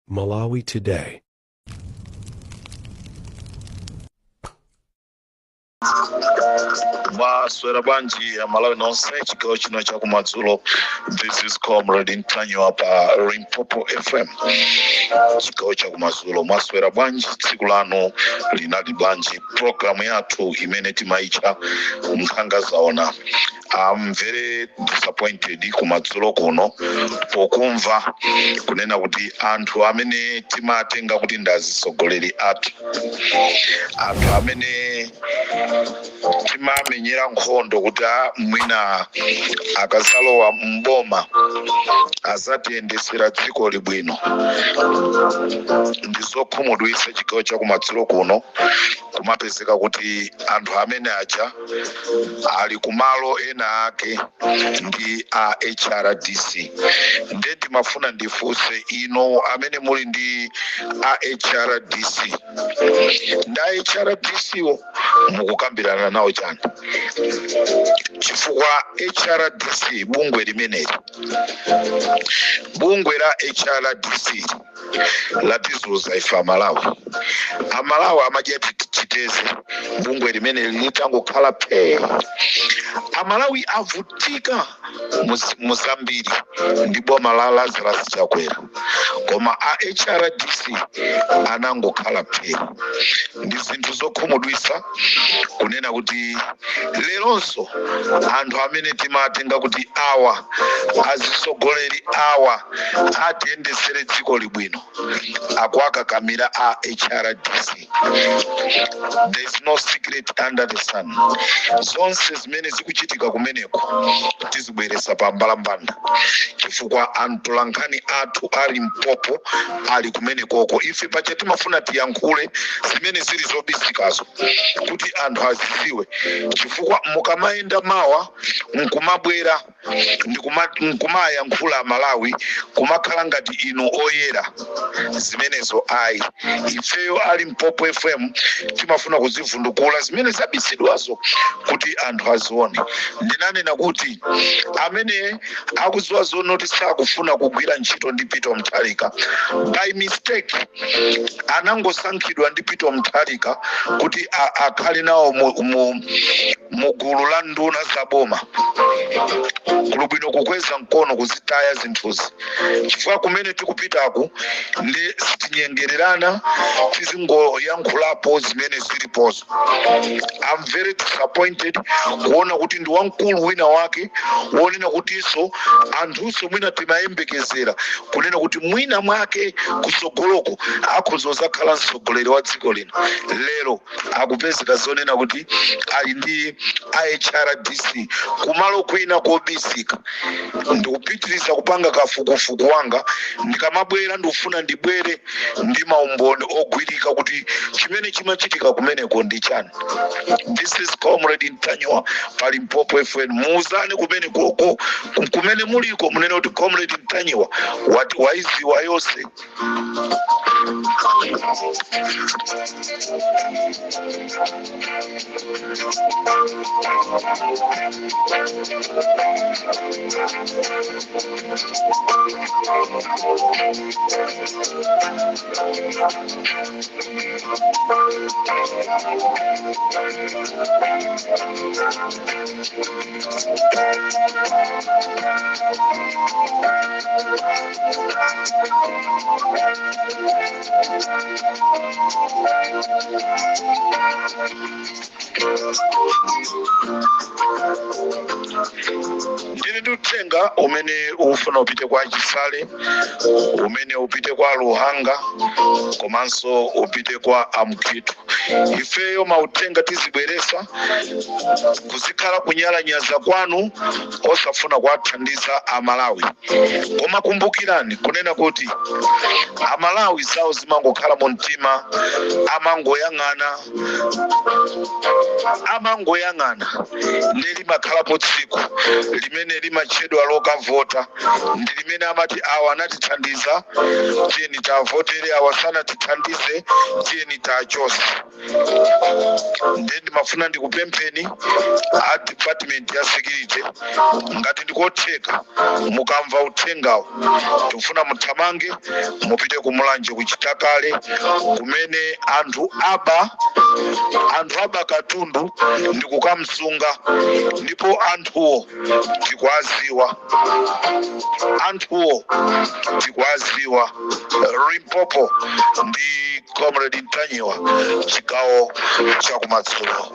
Malawi Today. Mwaswera bwanji Amalawi nonse chigawo chino chakumadzulo? This is Comrade Ntanyiwa pa Limpopo FM, chigawo chakumadzulo. Mwaswera bwanji? Tsiku lanu linali bwanji? Programu yathu imene timaitcha Nkhanga Zaona. I'm very disappointed kumadzulo kuno pokumva kunena kuti anthu amene timatenga kuti ndi azitsogoleri athu, anthu amene timamenyera nkhondo kuti mwina akazalowa mboma azatiyendesera dziko libwino, ndi zokhumudwitsa chigawo cha kumadzulo kuno kumapezeka kuti anthu amene aja ali kumalo ena ake ndi a HRDC. Nde ndimafuna ndifunse inu amene muli ndi a HRDC, ndi a HRDC wo mukukambirana nawo chani? Chifukwa HRDC, bungwe limeneli, bungwe la HRDC latizunza ife Amalawi. Amalawi amadya chiteze bungwe limene litangokhala phee. Amalawi avutika muzambiri ndi boma la Lazarus Chakwera, koma a HRDC anangokhala phee. Ndi zinthu zokhumudwitsa kunena kuti leronso anthu amene timatenga kuti awa azitsogoleri awa atiyendesere dziko libwino akuwakakamira a HRDC. There is no secret under the sun. Zonse zimene zikuchitika kumeneko tizibweresa pa mbalambanda, chifukwa atolankhani athu a Limpopo ali kumenekoko. Ife paja timafuna tiyankhule zimene zili zobisikazo kuti anthu azidziwe, chifukwa mukamayenda mawa nkumabwera nkumayankhula Amalawi kumakhala ngati inu oyera, zimenezo ayi. Ifeyo a Limpopo FM timafuna kuzivundukula zimene zabisidwazo kuti anthu azione. Ndinanena kuti amene akudziwa zonoti sakufuna kugwira ntchito ndi Peter Mutharika, by mistake anangosankhidwa ndi Peter Mutharika kuti akhale nawo mu gulu la nduna za boma, kuli bwino kukweza mkono kuzitaya zinthuzi, chifukwa kumene tikupitaku ndi sitinyengererana, tizingoyankhulapo zimene zilipozo. I'm very disappointed kuona kuti ndi wamkulu wina wake wonena kutinso anthunso mwina timayembekezera kunena kuti mwina mwake kutsogoloko akhoza kuzakhala mtsogoleri wa dziko lino, lero akupezeka zonena kuti ali ndi HRDC kumalo kwina kobisika. Ndikupitiriza kupanga kafukufuku wanga. Ndikamabwera ndikufuna ndibwere ndi maumboni ogwirika kuti chimene chimachitika kumeneko ndi chani. This is Comrade Ntanyiwa pa Limpopo FM. Muuzane kumene koko kumene muliko, munene kuti Comrade Ntanyiwa wati waiziwa yonse. Ndili ndi uthenga umene ukufuna upite kwa Chisale, umene upite kwa Luhanga, komanso upite kwa Amkhito. Ifeyo mauthenga tizibweresa, kuzikhala kunyalanyaza kwanu osafuna kuwathandiza Amalawi. Koma kumbukirani kunena kuti Amalawi zawo zimangokhala mu mtima, amangoyang'ana, amangoyang'ana. Ndi limakhalapo tsiku limene limatchedwa lokavota, ndi limene amati awa anatithandiza, tiyeni tavotere, awa sanatithandize, tiyeni tachose. Ndiye ndimafuna ndikupempheni a department ya security, ngati ndikotheka, mukamva uthengawo, tikufuna muthamange mupite kumulanje kuchitakale kumene anthu aba katundu ndikukamsunga, ndipo anthuwo tikuwaziwa, anthuwo tikuwaziwa. Limpopo ndi Comrade Ntanyiwa, chigawo chakumadzulo.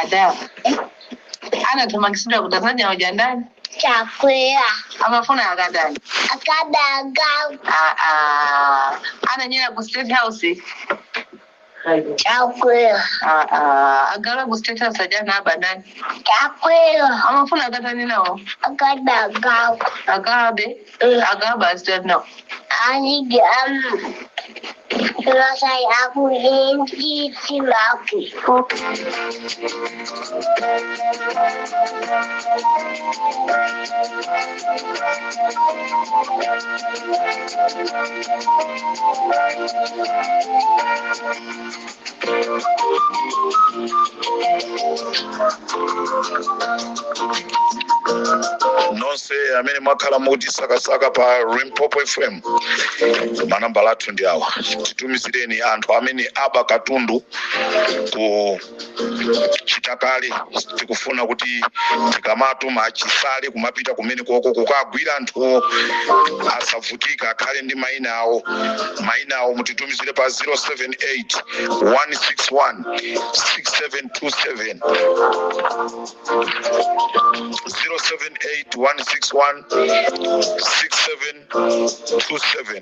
Adamu anathamangisidwa kuti asadya uja ndani? Chakwera. Amafuna akadani? Akadaga. Ah, ah. Ananyera ku State House? Chakwera. Ah, ah. Agala ku State House aja naba ndani? Chakwera. Amafuna akatani nawo? Akadaga. Akabe akaba asitani nawo? Anige am. Selesai aku inti lagi. Nonse amene mwakhala mukutisakasaka pa Limpopo FM, manambala athu ndi awa. Titumizireni anthu amene aba katundu ku Chitakale. Tikufuna kuti tikamatuma achisale kumapita kumene koko kukagwira anthuwo, asavutika, akhale ndi mayina awo. Mayina awo mutitumizire pa 078 161 6727, 078 161 6727.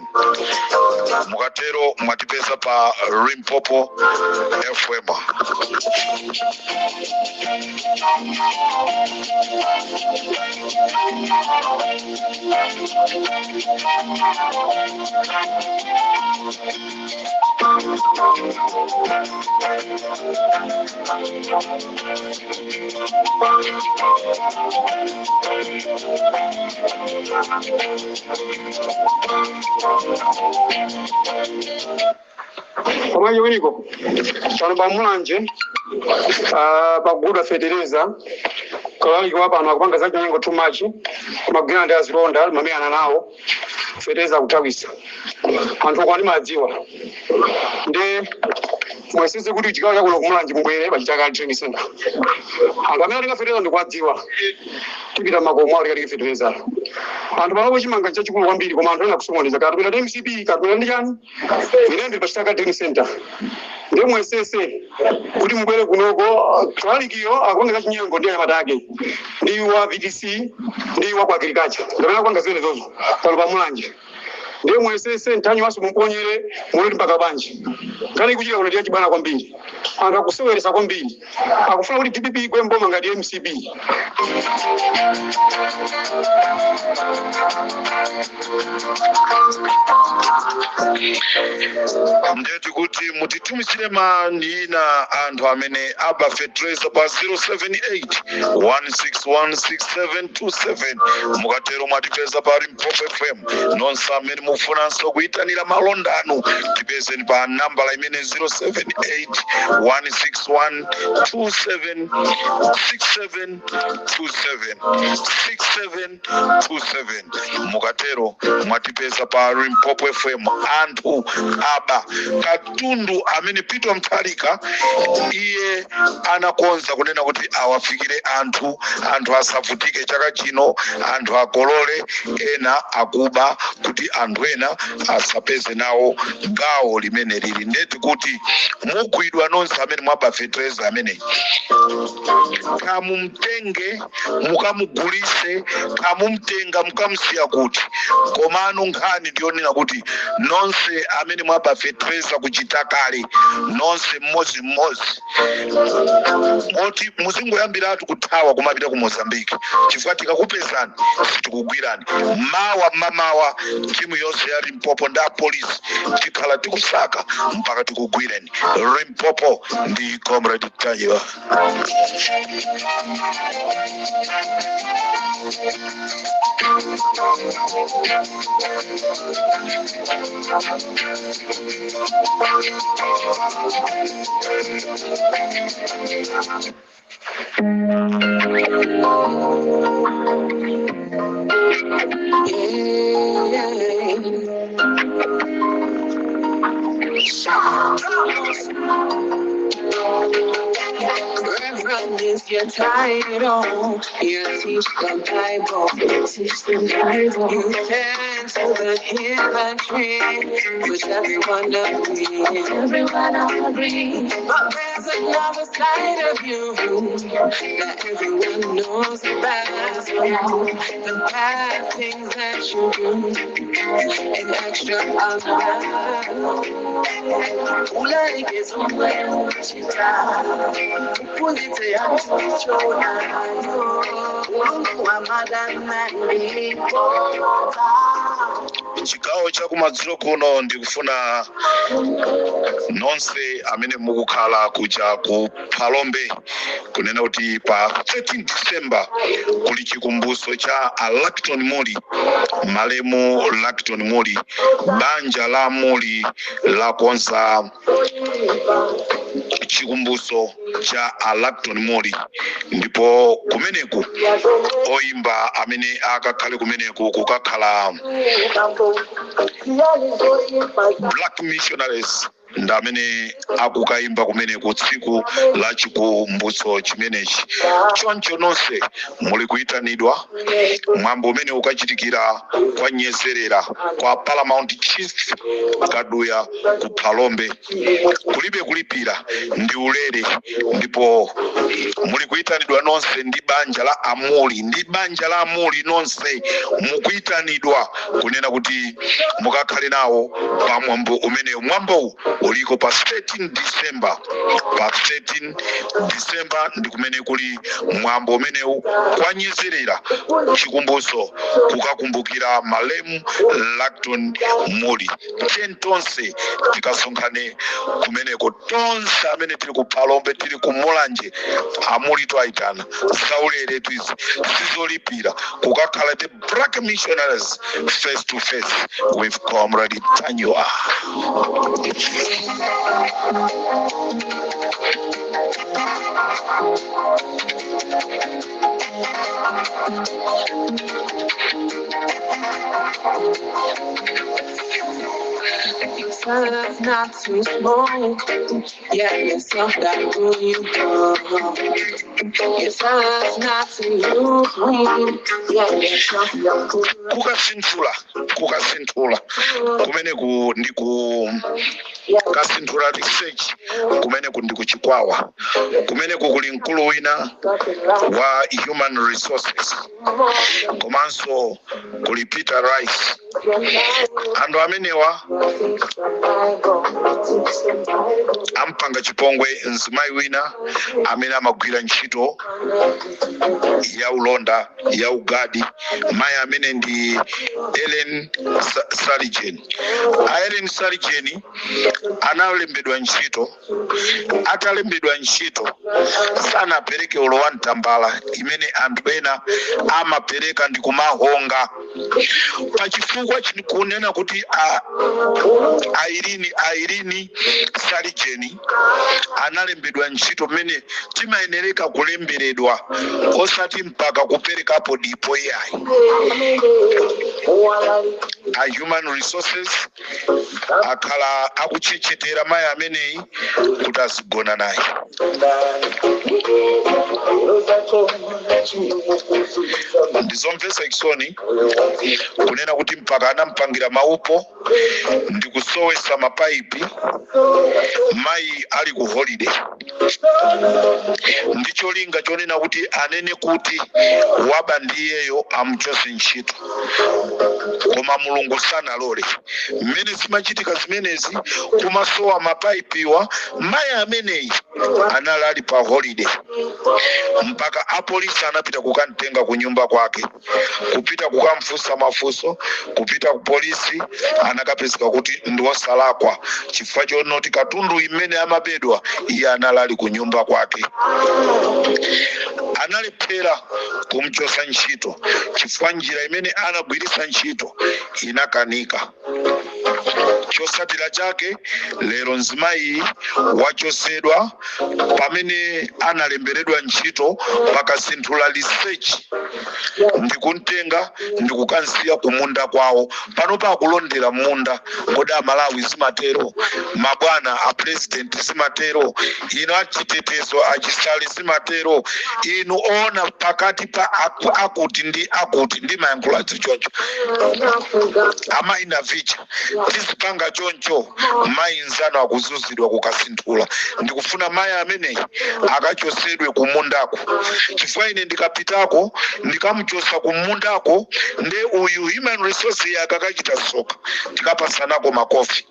Mukatero mwatipeza pa Limpopo FM. Pamene winiko pano pamulanje pagudwa fetereza, kalaliki pano akupanga za chinyengo too much, kumagwira ndi azilonda mameyana nawo, fetereza kutawisa anthu akwani madziwa. Ndi mwesese kuti chigawo chakuno kumulanje mubwere pachitakali training center. Anthu amene atenga fetereza ndikuwadziwa, tipita makomo awo tikatike fetereza. Anthu panopo chimanga chachikulu kwambiri, koma anthu ena kusokoneza katupita ndi MCP, katupita ndi chani. Ine ndili pachitakali training center, ndiye mwesese kuti mubwere kunoko. Kalalikiro akupanga chinyengo ndi anyamata ake, ndi wa VDC ndi wa ku agriculture, ndamene akupanga zimenezozo pano pamulanje. Ndiye mwesese ntanyi waso mumponyere muloti mpaka banji ngani kuchika kuno ndiye chibwana kwambiri. Anthu akuseweresa kwambiri, akufuna kuti DPP igwe mboma ngati MCP. Ndeti kuti mutitumizire mayina anthu amene aba fetereza pa 078 1616727. Mukatero mwatipeza pa Limpopo FM. Nonse amene mufunanso kuyitanira malonda anu, tipezeni pa nambala imene 078 161 27 67 27 6727. Mukatero mwatipeza pa Limpopo FM. Anthu aba katundu amene Peter Mutharika iye anakonza kunena kuti awafikire anthu, anthu asavutike chaka chino, anthu akolole, ena akuba kuti anthu ena asapeze nawo gawo limene lili. Ndeti kuti mugwidwa nonse amene mwaba fetereza amene, kamumtenge mukamugulise, kamumtenga mukamusiya kuti. Komano nkhani ndiyonena kuti nonse amene mwaba fetereza kuchita kale, nonse mmodzimmodzi, moti muzingoyambiratu kuthawa kumapita ku Mozambique, chifukwa tikakupezani sitikugwirani. Mawa mamawa timu yonse ya Limpopo ndi apolisi tikhala tikusaka mpaka tikugwireni. Limpopo ndi Comrade Ntanyiwa. Reverend is your title. You teach the Bible. Teach the Bible. You tend to the heathen tree, which everyone agrees. Everyone agrees. But there's another side of you that everyone knows about. The bad things that you do, an extra amount. Chigawo chakumadzulo kuno ndikufuna nonse amene mukukhala kuja ku Phalombe kunena kuti pa 13 December kuli chikumbutso cha a Lacton Muli, malemu Lacton Muli. Banja la Muli lakonza chikumbutso cha a Lacton Muli, ndipo kumeneku oyimba amene akakhale kumeneku kukakhala Black Missionaries, ndi amene akukayimba kumeneku tsiku la chikumbutso chimenechi. Choncho nonse muli kuyitanidwa. Mwambo umene ukachitikira kwa Nyezerera kwa Paramount Chief Kaduya ku Phalombe. Kulibe kulipira, ndi ulere, ndipo muli kuyitanidwa nonse ndi banja la Amuli, ndi banja la Amuli nonse mukuyitanidwa kunena kuti mukakhale nawo pa mwambo umenewu. Mwambowu uliko pa 13 December. Pa 13 December ndi kumene kuli mwambo umenewu kwanyezerera, chikumbutso kukakumbukira malemu Lacton Muli. Tiyeni tonse tikasonkhane kumeneko, tonse amene tili ku Phalombe, tili ku Mulanje. Amuli twayitana, zaulere twizi, sizolipira. Kukakhala the Black Missionaries face to face with Comrade Ntanyiwa. You tell us not to smoke, yet yourself that do you go. You tell us not to use weed, yet yourself you're good. Kukasinthula, kukasinthula kumeneku ndi ku Kasinthula Research. Kumeneku ndi kuchikwawa. Kumeneku kuli mkulu wina wa human resources, komanso kuli Peter Rice. Anthu amenewa ampanga chipongwe mzimayi wina amene amagwira ntchito ya ulonda ya ugadi. Mayi amene ndi Ellen Sarijen. A Ellen Sarijen analembedwa ntchito. Atalembedwa ntchito sanapereke ulo wa mtambala imene anthu ena amapereka ndi kumahonga. Pachifukwa chikunena kuti Airini Salijeni analembedwa ntchito mmene timayenereka kulemberedwa, osati mpaka kuperekapo dipo iyayi. A human resources akhala akuchechetera mayi ameneyi kuti azigona naye. Ndizomvetsa chisoni kunena kuti mpaka anampangira maupo ndikusowesa mapaipi mayi ali ku holiday, ndicholinga chonena kuti anene kuti waba ndiyeyo amuchose ntchito. Koma Mulungu sanalole. Mmene zimachitika zimenezi kumasowa mapaipiwa, mayi ameneyi anali ali pa holiday, mpaka apolisi anapita kukamtenga ku nyumba kwake, kupita kukamfunsa mafunso. Kupita ku polisi anakapezeka kuti ndi wosalakwa, chifukwa chonoti katundu imene amabedwa iye anali ali ku nyumba kwake. Analephera kumchosa ntchito chifukwa njira imene anagwiritsa ntchito inakanika. Chosatira chake lero mzimayi wachosedwa pamene analemberedwa ntchito pakasinthula research, ndikumtenga ndikukansiya kumunda kwawo. Pano pakulondera munda. Kodi Amalawi zimatero? Mabwana a president zimatero? Inu achitetezo achisale zimatero? Inu ona pakati pa akuti ndi akuti ndi mayankhula choncho, amayi Navicha tizipanga choncho? Mayi nzanu akuzuzidwa kukasinthula. Ndikufuna mayi ameneyi akachosedwe kumundako, chifukwa ine ndikapitako ndikamuchosa kumundako, nde uyu human resource akakachita soka tikapasanako makofi.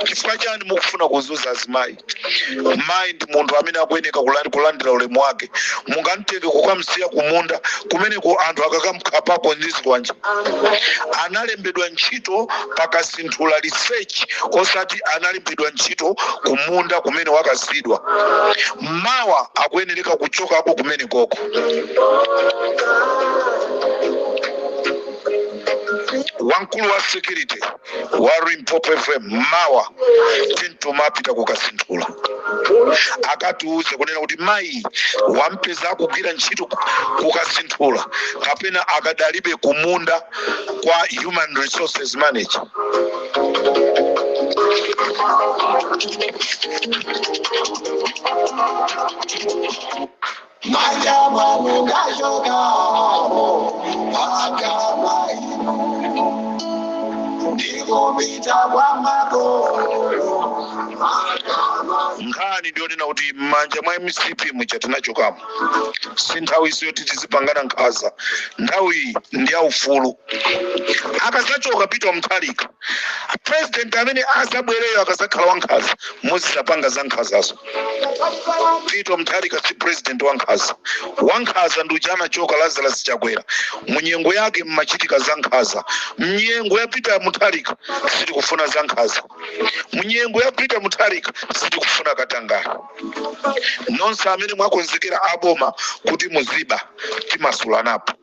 Chifukwa chani mukufuna kuzuza azimayi? Mayi ndi munthu amene akuyeneka kulandira ulemu wake. Mungamtenge kukamsiya kumunda kumeneko, anthu akakamkhapako ndi zikwanja. Analembedwa ntchito pakasinthula research, osati analembedwa ntchito kumunda kumene wakasidwa. Mawa akuyenereka kuchokako kumene koko. Wamkulu wa security wa Limpopo FM mawa tintuma apita kukasinthula, akatiuze kunena kuti mayi wampeza akugwira ntchito kukasinthula kapena akadalibe kumunda kwa human resources manager. Manja mwanu ndachokamo pakama inu ndikupita kwa makolo makama. Nkhani ndiyonena kuti m'manja mwa MCP muja tinachokamo. Si nthawi isiyo tizipangana nkhaza, nthawi ndi yaufulu. Akazachoka Peter Mutharika, president amene azabwereyo akazakhala wankhaza, muzisapanga za nkhazazo. Peter Mutharika si president wankhaza. Wankhaza ndi uja anachoka, Lazarus Chakwera. Munyengo yake mmachitika za nkhaza. Mnyengo ya Peter Mutharika sitikufuna za nkhaza. Munyengo ya Peter Mutharika sitikufuna katangale. Nonse amene mwakonzekera aboma kuti muziba, timasulanapo.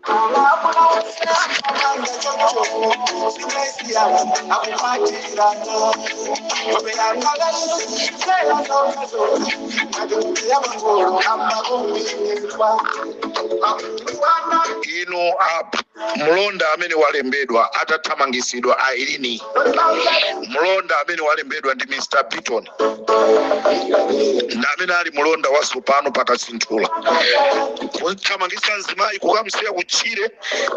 Inu a mlonda amene walembedwa atathamangisidwa Airini, mlonda amene walembedwa ndi Mr Piton ndi amene ali mlonda wasopano pakasinthula, kuthamangisa mzimayi kukamsiya kutchire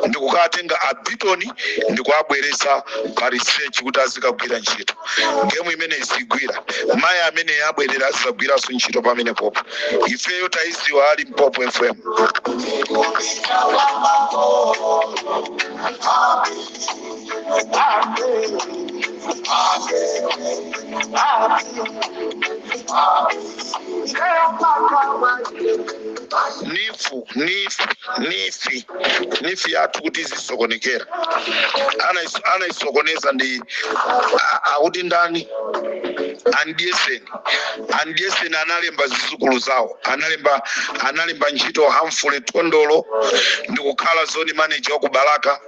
ndi kukatenga a Bitoni ndi kuabweresa pa research kuti azikagwira ntchito. Game imene isigwira, mayi amene abwerera azagwiranso ntchito pamene popo. Ifeyo taiziwa ali Mpopo FM. Nifu nifi nifi nifi yathu kuti izisokonekera. Anaisokoneza ndi akuti ndani? Andieseni, Andieseni analemba zizukulu zawo, analemba ntchito Humphrey Tondolo ndikukhala zone manager wa ku Balaka,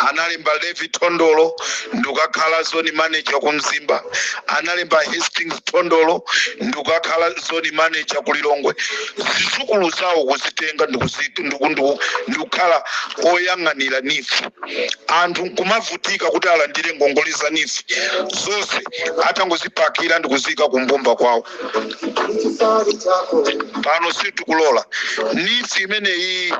analemba Levi Tondolo ndikukakhala zone manager ku Mzimba, analemba Hastings Tondolo ndikukakhala zone manager ku Lilongwe. Zizukulu zawo kuzitenga ndikukhala oyang'anira NEEF. Anthu nkumavutika kuti alandire ngongole za NEEF, zonse atangozipakira ndikuzika kumbumba kwawo. Pano sitikulola. NEEF imeneyi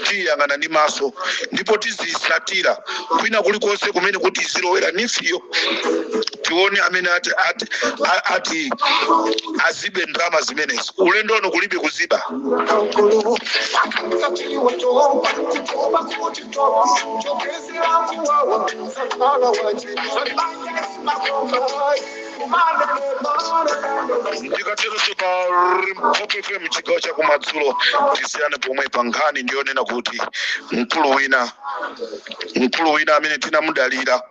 tiyang'ana ndi maso ndipo tizisatira kwina kulikonse kumene kuti izilowera NEEF yo, tione amene ati azibe ndalama zimenezi. Ulendo uno kulibe kuziba. Ndikateronso pa Limpopo FM, chigawo cha kumadzulo, tisiyane pomwe pa nkhani ndiyonena kuti mkulu wina amene tinamudalira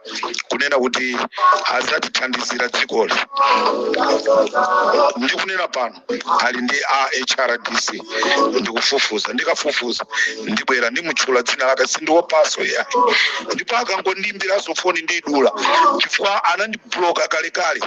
kunena kuti azatithandizira dzikoli, ndikunena pano ali ndi a HRDC. Ndikufufuza, ndikafufuza ndibwera ndimutchula dzina lake. Sindiwopaso yayi, ndipo akangondimbiraso foni ndidula, chifukwa anandibloka kalekale.